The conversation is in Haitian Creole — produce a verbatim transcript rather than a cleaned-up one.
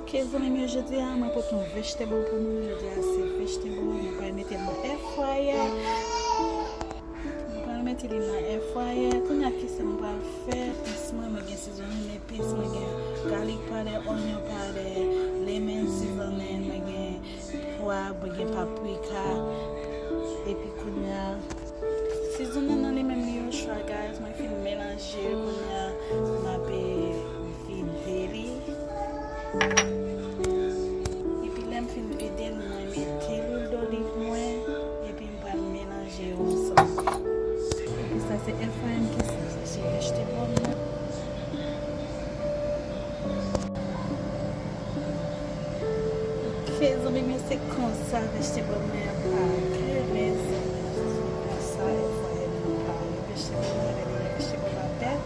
Ok, zanmi m yo, jodi a mwen pote yon vegetable pou nou. Jodi a se vegetable, mwen pral mete l nan air fryer. Mwen pral mete li nan air fryer. Kounye a, kisa mwen pral fè? Pis mwen, mwen gen seasoning epis, mwen gen garlic powder, onion powder, lemon seasoning, mwen gen pwa, mwen gen paprika, epi kounye a, seasoning nan li menm li yon chwa, guys. Mwen fin melanje, kounye a m ape vide li. Epi lè m fin vide l, mwen mete lwil doliv mwen, epi m pral melanje yo ansanm. Epi sa se F A M ki soti vegetable mwen. Ok, zanmi m yo, se konsa vegetable mwen ap pare, mezanmi. Se konsa F A M ap pare. Vegetable mwen, gade lè vegetable la bèl.